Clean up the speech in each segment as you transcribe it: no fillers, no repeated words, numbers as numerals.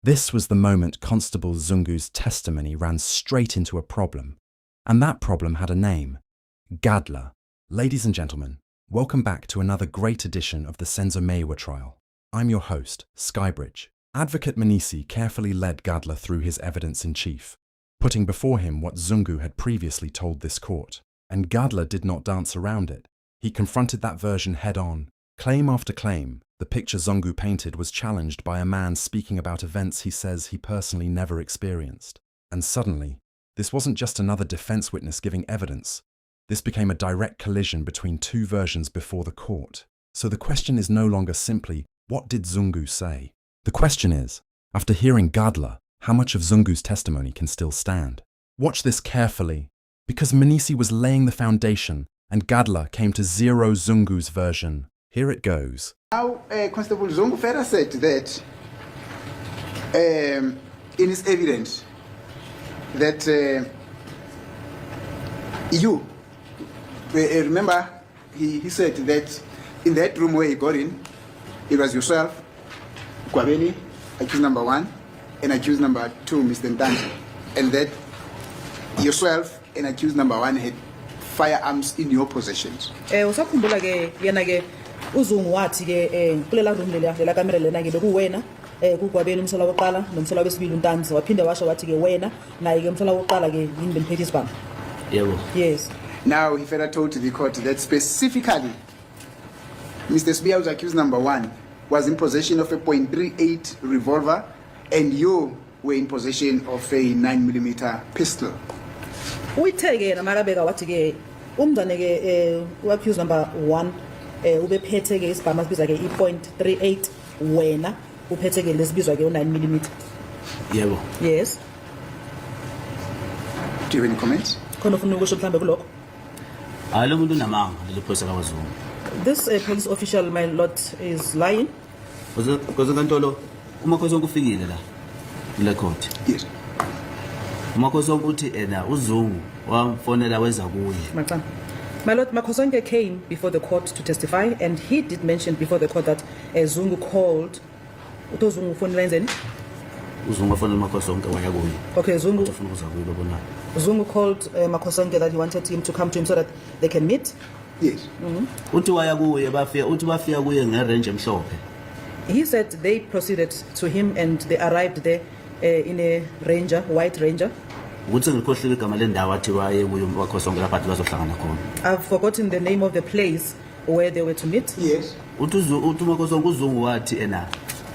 This was the moment Constable Zungu's testimony ran straight into a problem. And that problem had a name: Gadla. Ladies and gentlemen, welcome back to another great edition of the Senzo Meyiwa trial. I'm your host, Skybridge. Advocate Mnisi carefully led Gadla through his evidence in chief, putting before him what Zungu had previously told this court. And Gadla did not dance around it. He confronted that version head-on. Claim after claim, the picture Zungu painted was challenged by a man speaking about events he says he personally never experienced. And suddenly, this wasn't just another defense witness giving evidence. This became a direct collision between two versions before the court. So the question is no longer simply, what did Zungu say? The question is, after hearing Gadla, how much of Zungu's testimony can still stand? Watch this carefully, because Mnisi was laying the foundation and Gadla came to zero Zungu's version. Here it goes. Now, Constable Zungu further said that in his evidence that you remember he said that in that room where he got in, it was yourself, Kwabeni, accused number 1, and accused number 2, Mr. Ntanzi, and that yourself and accused number 1 had firearms in your possessions. Usakhumbula ke yena ke uZungu wathi ke kulela room lela camera lena ke bekuwena kukwabeni umsala wokuqala nomsala wesibili uNtanzi waphinde washo wathi ke wena naye ke umsala wokuqala ke yini beniphethe isibhamu. Yebo. Yes. Now he further told the court that specifically Mr. Sibiya, who's accused number 1, was in possession of a .38 revolver and you were in possession of a 9mm pistol. Uyithe ke namakabeka wathi ke umndane ke uaccused number 1 ubephethe ke isibhamu asibiza ke i.38 wena uphethe ke lesibizwa ke u9mm. Yebo. Yes. Do you have any comments? Khona ufuna ukusho mhlambe kulokho? Lo muntu unamanga leli phoyisa kaZungu. This police official, my lord, is lying. Because nkantolo uMakhosonke ufikile la kule court. Yes. uMakhosonke uthi uZungu wamfonela weza kuye. My lord, Makhosonke came before the court to testify, and he did mention before the court that Zungu called. Zungu fonela enzeni? uZungu wafonela uMakhosonke waya kuye. Okay, Zungu. Ufuna ukuza kuye babona. Zungu called Makhosonke that he wanted him to come to him so that they can meet. Yes. Uthi waya kuye bafika kuye ngerange emhlophe. He said they proceeded to him and they arrived there in a Ranger, white Ranger. Ukuthi ngikhohlile igama lendawo athi waye kuye uMakhosonke lapha athi bazohlangana khona. I've forgotten the name of the place where they were to meet. Yes. Uthi uMakhosonke uZungu wathi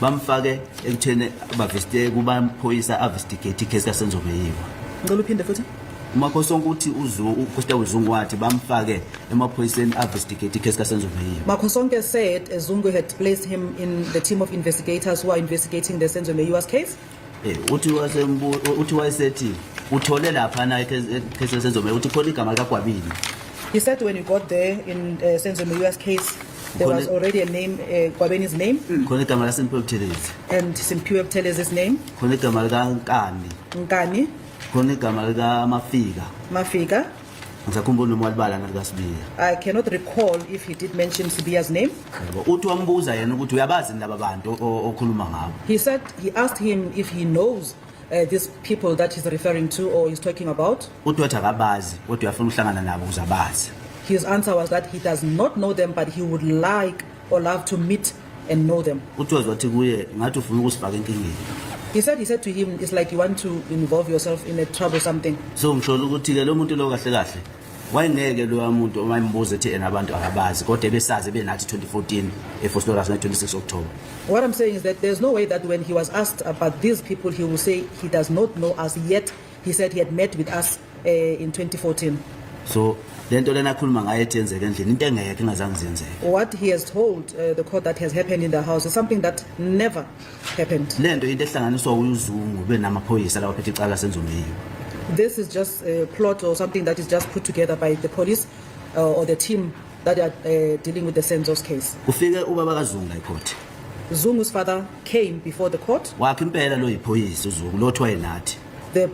bamfake ekuthene baviste kuba mphoyisa investigate icase kaSenzo Meyiwa. Ngicela uphinde futhi. uMakhosonke uthi uZungu wathi bamfake emaphoyiseni investigate icase kaSenzo Meyiwa. Makhosonke said Zungu had placed him in the team of investigators who are investigating the Senzo Meyiwa's case. Uthi wayesethi uthole lapha na icase kaSenzo Meyiwa uthi khona igama likaGwabini. He said when you got there in Senzo Meyiwa's case, there was already a name, Gwabeni's name. Khona igama laSimphiwe Buthelezi. And Simphiwe Buthelez's name. Khona igama likaNkani. Nkani. Khona igama likaMafika. Mafika. Ngisakhumbula noma walibala nalikaSibiya. I cannot recall if he did mention Sibiya's name. Uthi wambuza yena ukuthi uyabazi laba bantu okhuluma ngabo. He asked him if he knows these people that he's referring to or he's talking about. Uthi wathi akabazi kodwa uyafuna ukuhlangana nabo uzabazi. His answer was that he does not know them, but he would like or love to meet and know them. Uthi wathi kuye ngathi ufuna ukusifaka enkingeni. He said to him, it's like you want to involve yourself in a trouble something. So ngisho ukuthi ke lo muntu lo kahle kahle wayengeke lo muntu omayimbuza ethi abantu akabazi kodwa besazi benathi 2014 eForstoras na 26 October. What I'm saying is that there's no way that when he was asked about these people he will say he does not know us, yet he said he had met with us in 2014. So lento lena khuluma ngaye ethenzeke endlini into engeke ingazange zenzeke. What he has told the court that has happened in the house is something that never happened. Lento into ehlanganiswa uZungu benamaphoyisa lawo phethe icala Senzo Meyiwa. This is just a plot or something that is just put together by the police or the team that are dealing with the Senzo's case. Ufike ubaba kaZungu la ecourt. Zungu's father came before the court. Wakhe impela lo yiphoyisa uZungu lo thwa yenathi. The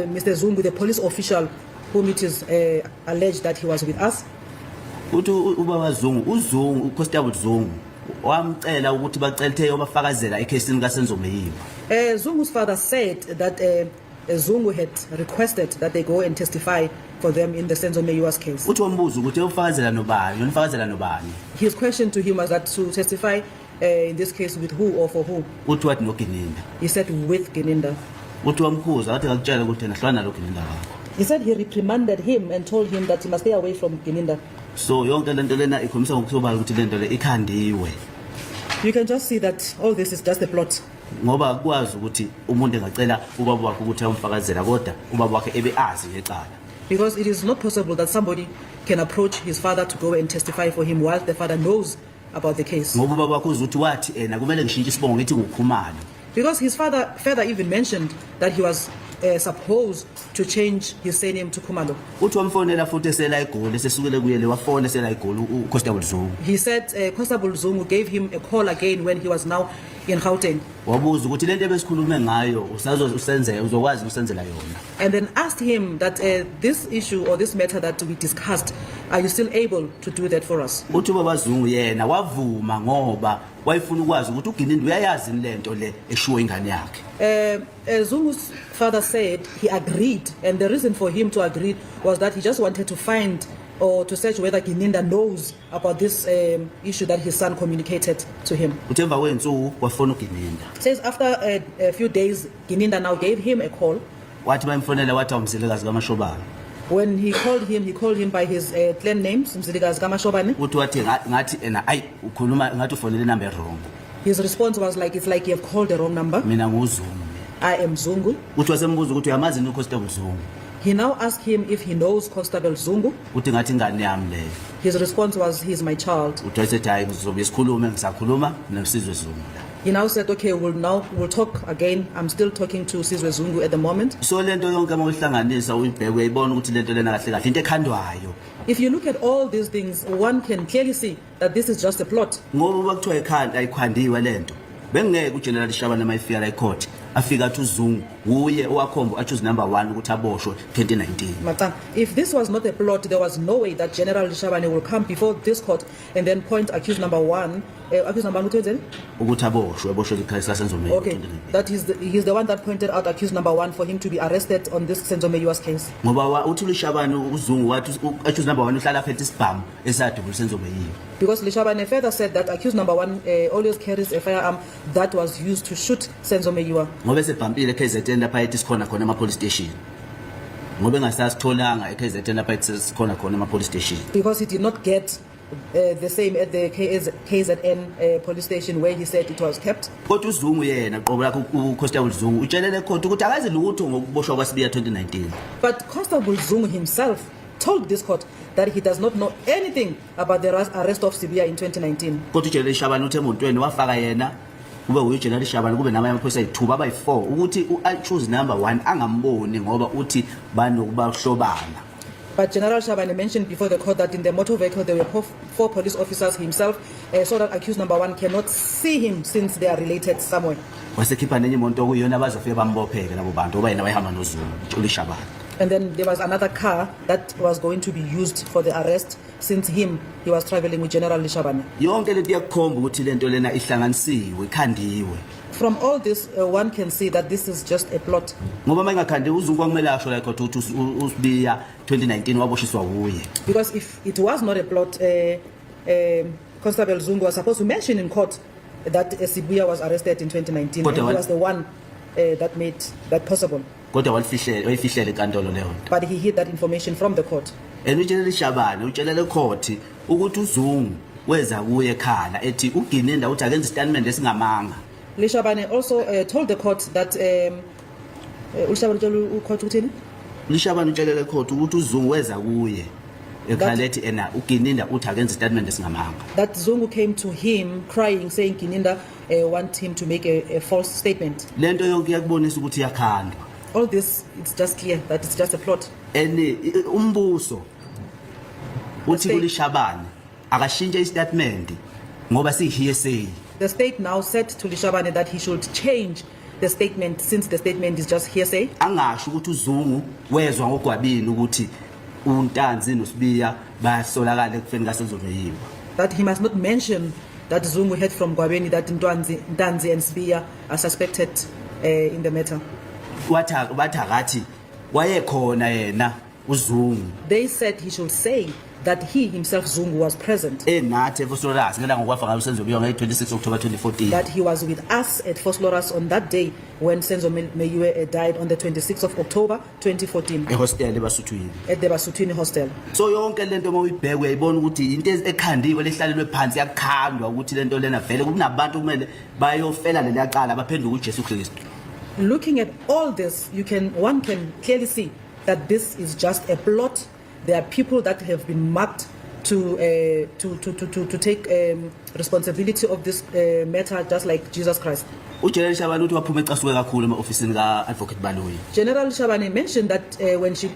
Mr. Zungu, the police official whom it is alleged that he was with us. Uthi ubaba uZungu uConstable Zungu wamcela ukuthi bacele yobafakazela ekhesini kaSenzomeyiwa. Zungu's father said that Zungu had requested that they go and testify for them in the Senzo Meyiwa's case. Uthi wambuza ukuthi uyofakazela nobani, uyofakazela nobani. His question to him was that to testify in this case with who or for who. Uthi wathi noGininda. He said with Gininda. Uthi wamkhuza wathi akutshela ukuthi yena hlwana noGininda wakho. He said he reprimanded him and told him that he must stay away from Gininda. So yonke lento lena ikhomisa ngokusobala ukuthi lento le ikhandiwe. You can just see that all this is just a plot. Ngoba kwazi ukuthi umuntu engacela ubaba wakhe ukuthi ayomfakazela kodwa ubaba wakhe ebe azi ngecala. Because it is not possible that somebody can approach his father to go and testify for him while the father knows about the case. Ngoba ubaba wakhe uzuthi wathi kumele ngishintshe isibongo ngithi nguKhumalo. Because his father further even mentioned that he was supposed to change his surname to Khumalo. Uthi wamfonela futhi esela eGoli sesukele kuyele wafona esela eGoli uConstable Zungu. He said Constable Zungu gave him a call again when he was now in Gauteng. Wabuza ukuthi lento ebesikhulume ngayo usenzela uzokwazi usenzela yona. And then asked him that this issue or this matter that we discussed, are you still able to do that for us? Uthi ubaba Zungu yena wavuma ngoba wayefuna ukwazi ukuthi uGininda uyayazi lento le eshuwe ingane yakhe. Zungu's father said he agreed, and the reason for him to agree was that he just wanted to find or to search whether Gininda knows about this issue that his son communicated to him. Uthemba wensuku wafona uGininda. Says after a few days, Gininda now gave him a call. Wathi bayimfonela wathi awumzilikazi kaMashobane. When he called him by his clan names, Mzilikazi kaMashobane. Uthi wathi ngathi ayi ukhuluma ngathi ufonele number wrong. His response was like, it's like you have called the wrong number. Mina nguZungu. I am Zungu. Uthi wasembuza ukuthi uyamazi uConstable Zungu. He now asked him if he knows Constable Zungu. Uthi ngathi ingane yami leyo. His response was, he's my child. Uthi wayethi hayi ngizobe sikhulume ngisakhuluma noSizwe Zungu. He now said, okay, we'll talk again. I'm still talking to Sizwe Zungu at the moment. So lento yonke mawuhlanganisa uyibheke uyayibona ukuthi lento lena kahle kahle into ekhandwayo. If you look at all these things, one can clearly see that this is just a plot. Ngoba bakuthiwa ekhanda ayikhandiwe lento. Bengeke uGeneral Shabane mayifika la ecourt afika athi uZungu uye owakhomba achoose number 1 ukuthi aboshwe 2019. Matang, if this was not a plot, there was no way that General Shabane will come before this court and then point accused number 1. Accused number 1 ukuthi aboshwe ikhaya kaSenzomeyiwa. Okay, that he's the one that pointed out accused number 1 for him to be arrested on this Senzomeyiwa's case. Ngoba uthi uShabane uZungu wathi accused number 1 uhlala phethe isibhamu esadubula Senzomeyiwa. Because Lishabane further said that accused number 1 always carries a firearm that was used to shoot Senzomeyiwa. Ngoba esebhampile KZN lapha ethi sikhona khona ama police station. Ngoba engasasitholanga eKZN lapha ethi sikhona khona ama police station. Because he did not get the same at the KZN police station where he said it was kept. Kodwa uZungu yena qobo lakho uConstable Zungu utshelele court ukuthi akazi lutho ngokuboshwa kwaSibiya 2019. But Constable Zungu himself told this court that he does not know anything about the arrest of Sibiya in 2019. Kodwa uGeneral Shabane uthe emontweni wafaka yena kube uGeneral Shabane kube namanye amaphoyisa ayithuba abayi4 ukuthi uchoose number 1 angamboni ngoba uthi banokubahlobana. But General Shabane mentioned before the court that in the motor vehicle there were 4 police officers himself, so that accused number 1 cannot see him since they are related somewhere. Wasekhipha nenye imoto okuyona bazofike bambopheke labo bantu oba yena bayihamba noZungu Shabane. And then there was another car that was going to be used for the arrest since he was traveling with General Shabane. Yonke lento iyakhomba ukuthi lento lena ihlanganisiwe ikhandiwe. From all this, one can see that this is just a plot. Ngoba mangakhandi uZungu kwamele asho la court ukuthi uSibiya 2019 waboshiswa kuye. Because if it was not a plot, Constable Zungu was supposed to mention in court that Sibiya was arrested in 2019 and he was the one that made that possible. Kodwa wayifihlele enkantolo leyo nto. But he hid that information from the court. uGeneral Shabane utshelele court ukuthi uZungu weza kuye ekhala ethi uGininda uthi akenze statement esingamanga. Lishabane also told the court that Lishabane utshelele court ukuthi uZungu weza kuye ekhala ethi ena uGininda uthi akenze statement esingamanga. That Zungu came to him crying saying Gininda want him to make a false statement. Lento yonke yakubonisa ukuthi yakhandwa. All this, it's just clear that it's just a plot. Umbuso uthi kuLishabane akashintshe istatement ngoba sihearsay. The state now said to Lishabane that he should change the statement since the statement is just hearsay. Angasho ukuthi uZungu wezwa ngogwabini ukuthi uNtanzi noSibiya basolakala ekufeni kaSenzomeyiwa. That he must not mention that Zungu heard from Gwabeni that Ntanzi and Sibiya are suspected in the matter. Bathi wayekhona yena uZungu They said he should say that he himself, Zungu, was present, enathi eFosloras ngena ngokwafa ngalo Senzo Meyiwe nge-26 October 2014 that he was with us at Fosloras on that day when Senzo Meyiwe died on the 26th of October 2014 ehostel eBasuthwini. at the Basuthwini hostel. So yonke lento mawuyibheka uyayibona ukuthi into ekhandiwe lehlalelwe phansi yakhandwa ukuthi lento lena vele kunabantu kumele bayofela leliyaqala baphenduke uJesu Kristu. Looking at all this, one can clearly see that this is just a plot. There are people that have been marked to take responsibility of this matter, just like Jesus Christ. uGeneral Shabane uthi waphuma ecasuke kakhulu ema-ofisini ka-Advocate Baloyi. General Shabane mentioned that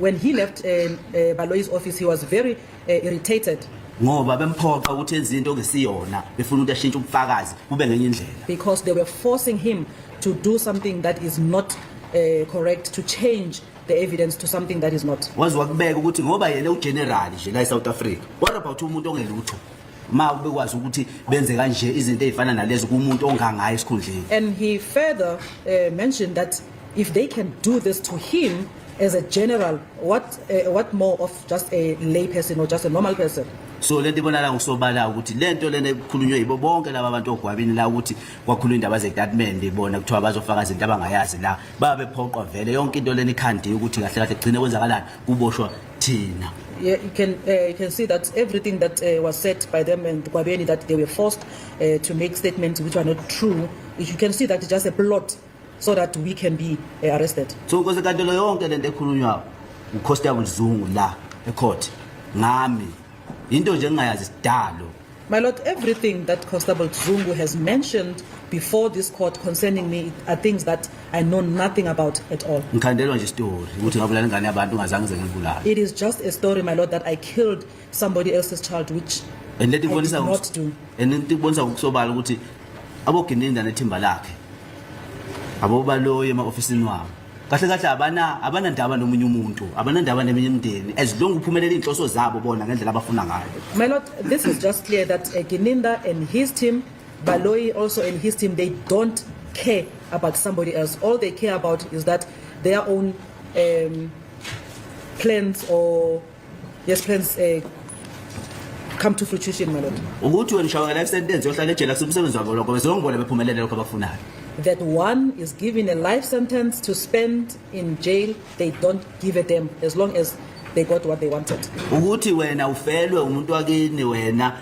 when he left Baloyi's office, he was very irritated Ngoba bemphoqa ukuthi enze into ngesiyona befuna ukuthi ashintshe ubufakazi kube ngenye indlela. because they were forcing him to do something that is not correct, to change the evidence to something that is not. Wazi wakubeka ukuthi ngoba yena ugeneral nje la eSouth Africa. What about umuntu ongelutho? Ma ubekwazi ukuthi benze kanje izinto ezifana nalezo kumuntu ongangayi esikhundleni. And he further mentioned that if they can do this to him as a general, what more of just a lay person or just a normal person? So lento ibonala ngosobala ukuthi lento lena ekhulunywe yibo bonke laba abantu ogwabini la ukuthi kwakhulwa indaba ze-statement ibona kuthiwa bazofaka izinto abangayazi la babe phoqwa vele yonke into lena ikhandiwe ukuthi kahle kahle gcine kwenzakalani kuboshwa thina. Yeah, you can see that everything that was said by them and Gwabeni, that they were forced to make statements which are not true. You can see that it's just a plot so that we can be arrested. So because kanti lo yonke lento ekhulunywa uConstable Zungu la ecourt ngami into nje engayazi sidalo. My Lord, everything that Constable Zungu has mentioned before this court concerning me are things that I know nothing about at all. Ngikhandelwa nje story ukuthi ngabulala ingane yabantu ngazange ngibulala. It is just a story, my Lord, that I killed somebody else's child, which And I did not do. And lento ibonisa ukusobala ukuthi abogininda nethimba lakhe abobaloyi ema-ofisini wabo kahle kahle abanandaba nomunye umuntu abanandaba neminye imindeni as long uphumelela inhloso zabo bona ngendlela abafuna ngayo. My Lord, this is just clear that Gininda and his team, Baloyi also and his team, they don't care about somebody else. All they care about is that their own plans come to fruition, my Lord. Ukuthi wena ushaywa life sentence yohlala ejele kusumsebenzi wabo lokho bezongibona bephumelela lokho abafunayo. That one is given a life sentence to spend in jail, they don't give a damn as long as they got what they wanted. Ukuthi wena ufelwe umuntu wakini wena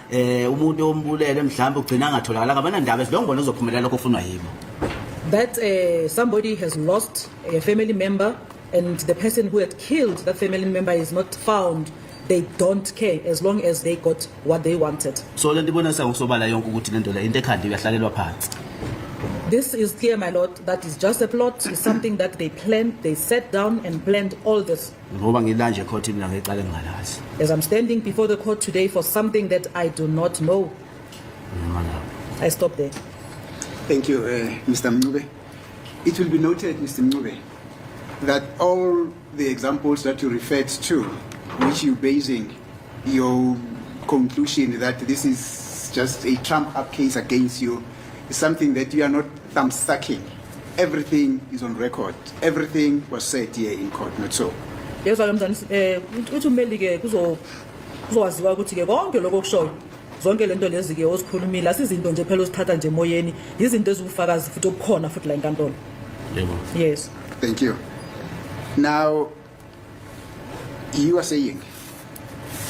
umuntu ombulele mhlawumbe ugcina angatholakala abanandaba as long bona uzophumelela lokho ofunwa yibo. That somebody has lost a family member and the person who had killed that family member is not found, they don't care as long as they got what they wanted. So lento ibonisa ngosobala yonke ukuthi lento le into ekhandiwe yahlalelwa phansi. This is clear, my Lord, that is just a plot. It's something that they planned, they sat down and planned all this. Ngoba ngilanje court mina ngeqala ngingalazi. As I'm standing before the court today for something that I do not know, I stop there. Thank you, Mr. Mncube. It will be noted, Mr. Mncube, that all the examples that you referred to, which you're basing your conclusion that this is just a trump-up case against you, is something that you are not thumb-sucking. Everything is on record. Everything was said here in court, not so. Yes, I'm done. Uthi umeli ke kuzowaziwa ukuthi ke konke lokho kushoyo zonke lento lezi ke osikhulumile asizinto nje phela osithatha nje emoyeni izinto ezibufakazi futhi obukhona futhi la enkantolo. Yebo. Yes. Thank you. Now, you are saying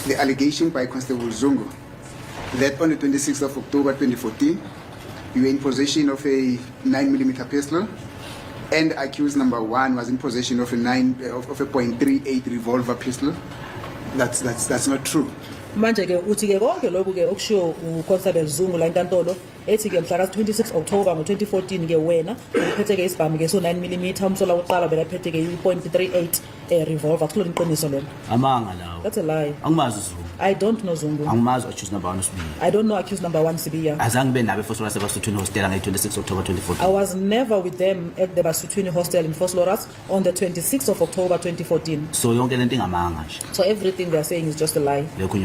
the allegation by Constable Zungu that on the 26th of October 2014, you were in possession of a 9mm pistol, and accused number one was in possession of a .38 revolver pistol. That's not true. Manje ke uthi ke konke lokho ke okushiwo uConstable Zungu la enkantolo ethi ke mhla ka-26 October ngo-2014 ke wena uphethe ke isibhamu ke so 9mm umsola wokuqala bekaphethe ke i.38 revolver kulo iqiniso lelo. Amanga lawo. That's a lie. Angimazi Zungu. I don't know Zungu. Angimazi accused number 1 uSibili. I don't know accused number 1 Sibiya. Azange be nabe eFosloras eBasuthwini hostel nge-26 October 2014. I was never with them at the Basuthwini hostel in Fosloras on the 26th of October 2014. So yonke lento ingamanga nje. So everything they are saying is just a lie. Lekho